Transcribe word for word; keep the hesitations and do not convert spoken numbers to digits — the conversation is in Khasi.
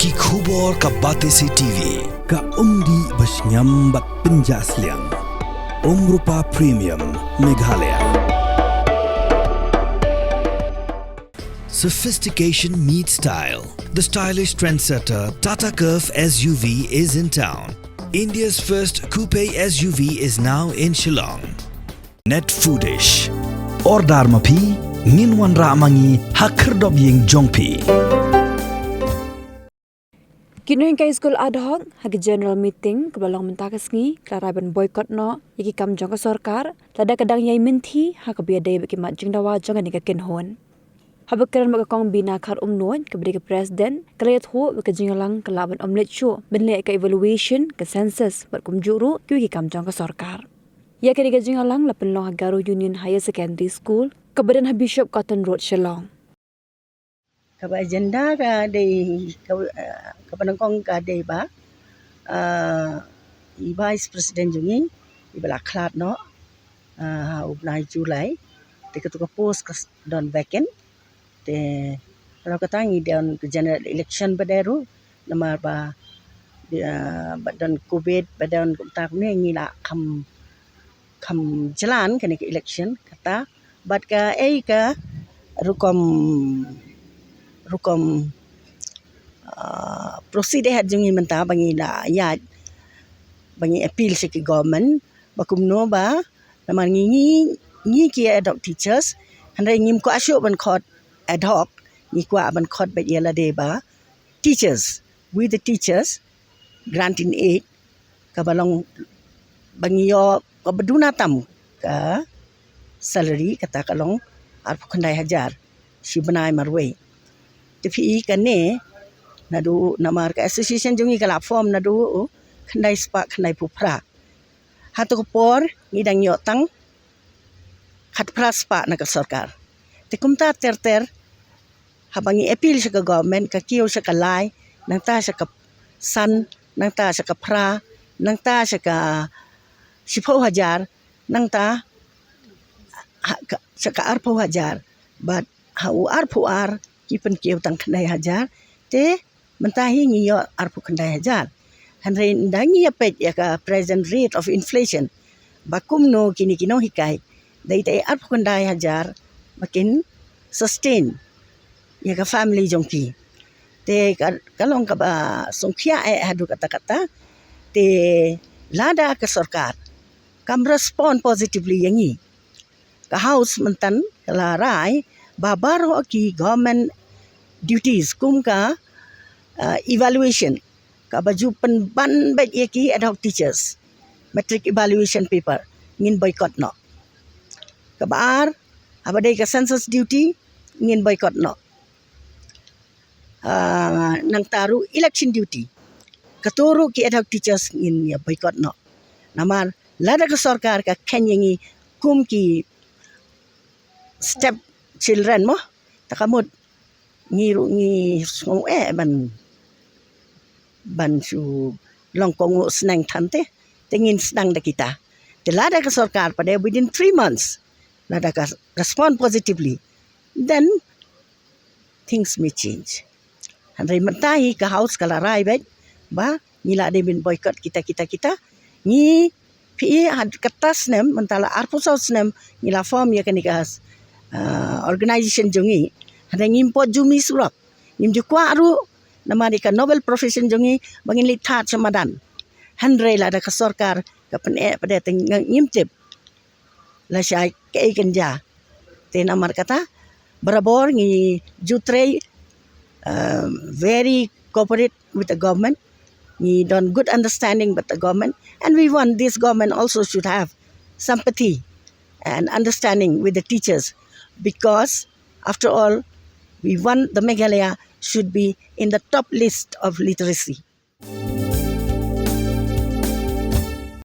Ki khubor ka Batesi T V, ka umdih ba shngiam bad pynjah sliang. Umrupa Premium, Meghalaya. Sophistication meets style. The stylish trendsetter Tata Curvv S U V is in town. India's first coupe S U V is now in Shillong. Net Foodish. Order ma phi, ngin wanrah ma ngi ha khyrdop ïing jong phi. Ki nonghikai skul ad hoc ha ka general meeting kaba long mynta ka sngi ka la rai ban boycott noh ïa ki kam jong ka sorkar lada ka dang ïai mynthi ha kaba ïadei bad ki mat jingdawa jong kane ka kynhun. Haba kren bad ka Kong Bina Kharumnuid kaba dei ka president, ka la ïathuh ba ka jingïalang ka lah ban ym leit shuh ban leh ka evaluation, ka census bad kumjuh ruh kiwei ki kam jong ka sorkar. Ïa kane ka jingïalang la pynlong ha Garo Union Higher Secondary School kaba don ha Bishop Cotton Road, Shillong. Kaba agenda ka dei kaba, eh, kaba nyngkong ka dei ba, eh, i Vice President jong ngi iba la khlad noh, eh, ha u bnai July, te kato ka post ka s-, don vacant. Te halor kata ngi don ka general election pat ruh, namar ba, eh, ba don covid, ba don kumta kumne, ngi la kham kham jlan kane ka election kata. Bad kaei ka rukom, rukom, ah, proceed eh jong ngi mynta ba ngi la ïaid ba ngi appeal sha ki government ba kumno ba namar ngi, ngi, ngi ki ad hoc teachers, hynrei ngim kwah shuh ban khot ad hoc, ngi kwah ban khot beit ïa lade ba teachers, with the teachers, grant in aid, kaba long ba ngi ïoh kaba duna tam ka salary, kata ka long arphew khyndai hajar shi bnai marwei. Te phi i kane naduh namar ka association jong ngi ka la form naduh khyndai spah khyndai phew phra. Hato ka por ngi dang ïoh tang khatphra spah na ka sorkar. Te kumta ter ter, haba ngi appeal sha ka government, ka kiew sha ka lai, nangta sha ka san, nangta sha ka phra, nangta sha ka shiphew hajar, nangta ha ka, sha ka arphew hajar. Bad ha u arphew ar ki pynkiew tang khyndai hajar. Te mynta hi ngi ïoh arphew khyndai hajar. Hynrei ynda ngi ïa peit ïa ka present rate of inflation ba kumno kine ki nonghikai, dei te arphew khyndai hajar ba kin sustain ïa ka family jong ki. Te ka, ka long kaba sngewkhia eh haduh katta katta. Te lada ka sorkar kam respond positively ïa ngi, ka House mynta ka la rai ba baroh ki government duties kum ka, uh, evaluation, kaba ju pynban beit ïa ki ad hoc teachers, matric evaluation paper, ngin boycott noh. Kaba ar, haba dei ka census duty, ngin boycott noh. Ah, nangta ruh election duty, kato ruh ki ad hoc teachers ngin ïa boycott noh. Namar lada ka sorkar ka kheiñ ïa ngi kum ki step children mo, ta ka mut ngi ruh ngi sngew eh ban, ban shu long kohnguh sneng than te, te ngin sdang da kita. Te lada ka sorkar pat within three months lada ka respond positively, then things may change. Hynrei mynta hi ka House ka la rai beit ba ngi la dei ban boycott kita, kita, kita. Ngi phi i ha kata snem, mynta la arphew saw snem ngi la form ïa kane ka, ah, organization jong ngi. Hynrei ngim pat ju mih surok, ngim ju kwah ruh namar ïa ka noble profession jong ngi ba ngin leit thad sha madan. Hynrei lada ka sorkar ka pyneh pat te ngim tip lashai kaei kan jia. Te namar kata barabor ngi ju trei, um, very cooperate with the government. Ngi don good understanding with the government, and we want this government also should have sympathy and understanding with the teachers, because after all, we want the Meghalaya should be in the top list of literacy.